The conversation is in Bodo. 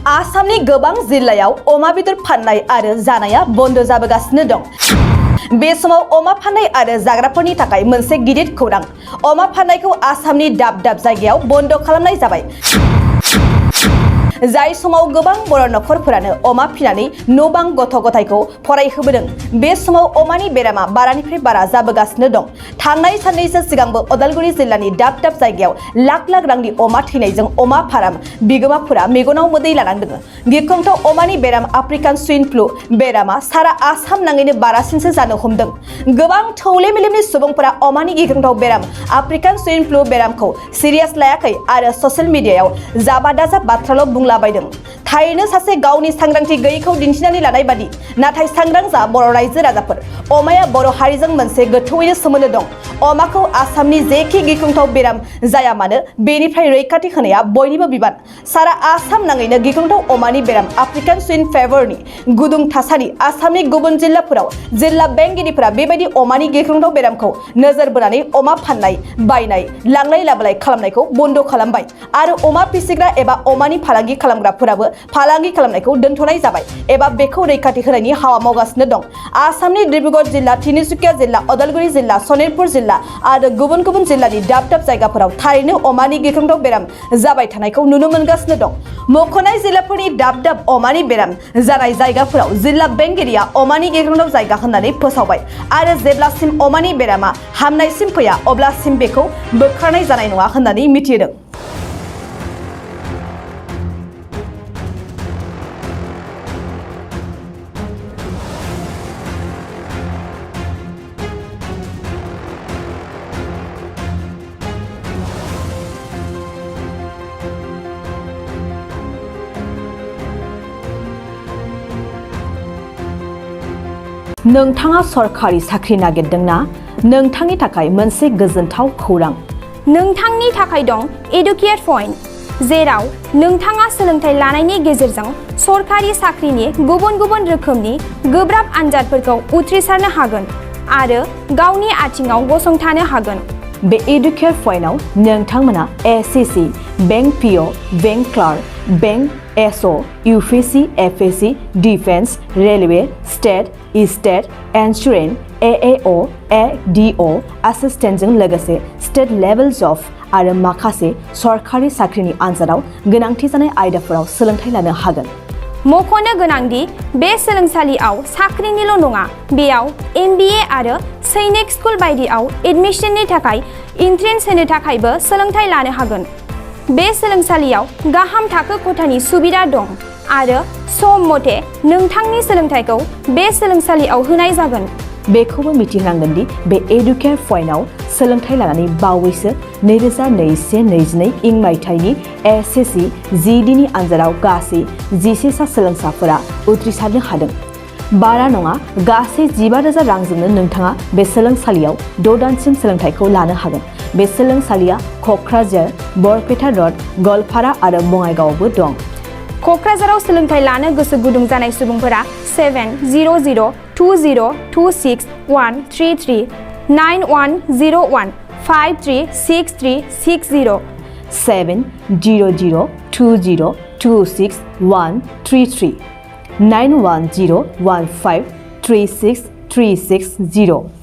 आसामनि गोबां जिल्लायाव अमा बेदर फाननाय आरो जानाया बन्द जाबोगासिनो दं। बे समाव अमा फाननाय आरो जाग्राफोरनि थाखाय मोनसे गिदिर खौरां। अमा फाननायखौ आसामनि दाब दाब जायगायाव बन्द खालामनाय जाबाय। जाय समाव गोबां बर' नखरफोरानो अमा फिनानै न' बां गथ' गथायखौ फरायहोबोदों। बे समाव अमानि बेरामा बारानिफ्राय बारा जाबोगासिनो दं। थांनाय साननैसो सिगांबो उदालगुरि जिल्लानि दाब दाब जायगायाव लाख लाख रांनि अमा थैनायजों अमा फार्म बिगोमाफोरा मेगनाव मोदै लानांदों। गिख्रंथाव अमानि बेराम आफ्रिकान सुइन फ्लु बेरामा सारा आसाम नाङैनो बारासिनसो जानो हमदों। गोबां थौले मेलेमनि सुबुंफोरा अमानि गिख्रंथाव बेराम आफ्रिकान सुइन फ्लु बेरामखौ सिरियास लायाखै आरो ससियेल मिडियायाव जाबा दाजाब बाथ्राल' बुंलाबायदों। थारैनो सासे गावनि सांग्रांथि गैयैखौ दिन्थिनानै लानाय बादि। नाथाय सांग्रां जा बर' रायजो राजाफोर। अमाया बर' हारिजों मोनसे गोथौयैनो सोमोन्दो दं। अमाखौ आसामनि जेखि गिख्रंथाव बेराम जाया मानो बेनिफ्राय रैखाथि होनाया बयनिबो बिबान। सारा आसाम नाङैनो गिख्रंथाव अमानि बेराम आफ्रिकान सुइन फेभारनि गुदुं थासारि। आसामनि गुबुन जिल्लाफोराव जिल्ला बेंगिरिफोरा बेबायदि अमानि गिख्रंथाव बेरामखौ नोजोर बोनानै अमा फाननाय, बायनाय, लांलाय लाबोलाय खालामनायखौ बन्द खालामबाय आरो अमा फिसिग्रा एबा अमानि फालांगि खालामग्राफोराबो फालांगि खालामनायखौ दोनथ'नाय जाबाय एबा बेखौ रैखाथि होनायनि हाबा मावगासिनो दं। आसामनि डिब्रुगड़ जिल्ला, तिनिसुकिया जिल्ला, उदालगुरि जिल्ला, सनितपुर जिल्ला आरो गुबुन गुबुन जिल्लानि दाब दाब जायगाफोराव थारैनो अमानि गिख्रंथाव बेराम जाबाय थानायखौ नुनो मोनगासिनो दं। मख'नाय जिल्लाफोरनि दाब दाब अमानि बेराम जानाय जायगाफोराव जिल्ला बेंगिरिया अमानि गिख्रंथाव जायगा होननानै फोसावबाय आरो जेब्लासिम अमानि बेरामा हामनायसिम फैया अब्लासिम बेखौ बोखारनाय जानाय नङा होननानै मिथिहोदों। नोंथाङा सरखारि साख्रि नागिरदोंना? नोंथांनि थाखाय मोनसे गोजोनथाव खौरां। नोंथांनि थाखाय दं एडुकेट पइन्ट, जेराव नोंथाङा सोलोंथाइ लानायनि गेजेरजों सरखारि साख्रिनि गुबुन गुबुन रोखोमनि गोब्राब आनजादफोरखौ उथ्रिसारनो हागोन आरो गावनि आथिङाव गसंथानो हागोन। बे एडुकेट पइन्टआव नोंथांमोना SSC, bank PO, bank clerk, bank SO, UPSC, FSC, defence, railway, state insurance, AAO, ADO एसिस्टेन्टजों लोगोसे स्टेट लेभेल जब आरो माखासे सरखारि साख्रिनि आनजादाव गोनांथि जानाय आयदाफोराव सोलोंथाइ लानो हागोन। मख'नो गोनांदि बे सोलोंसालियाव साख्रिनिल' नङा, बेयाव एमबिए आरो सैनिक स्कुल बायदियाव एडमिशननि थाखाय एन्ट्रेन्स होनो थाखायबो सोलोंथाइ लानो हागोन। बे सोलोंसालियाव गाहाम थाखो खथानि सुबिदा दं आरो सम मथे नोंथांनि सोलोंथाइखौ बे सोलोंसालियाव होनाय जागोन। बेखौबो मिथिनांगोन दि बे एडुकेट पइन्टआव सोलोंथाइ लानानै बावैसो 2021-22 इं मायथाइनि एसएससि जिडिनि आनजादाव गासै 11 सा सोलोंसाफोरा उथ्रिसारनो हादों। बारा नङा, गासै 15,000 रांजोंनो नोंथाङा बे सोलोंसालियाव 6 दानसिम सोलोंथाइखौ लानो हागोन। बे सोलोंसालिया क'क्राझार, बरपेटा रड, गवालपारा आरो बङाइगावआवबो दं। क'क्राझाराव सोलोंथाइ लानो गोसो गुदुं जानाय सुबुंफोरा 70020263133 9101 536360 70020263133 9101536360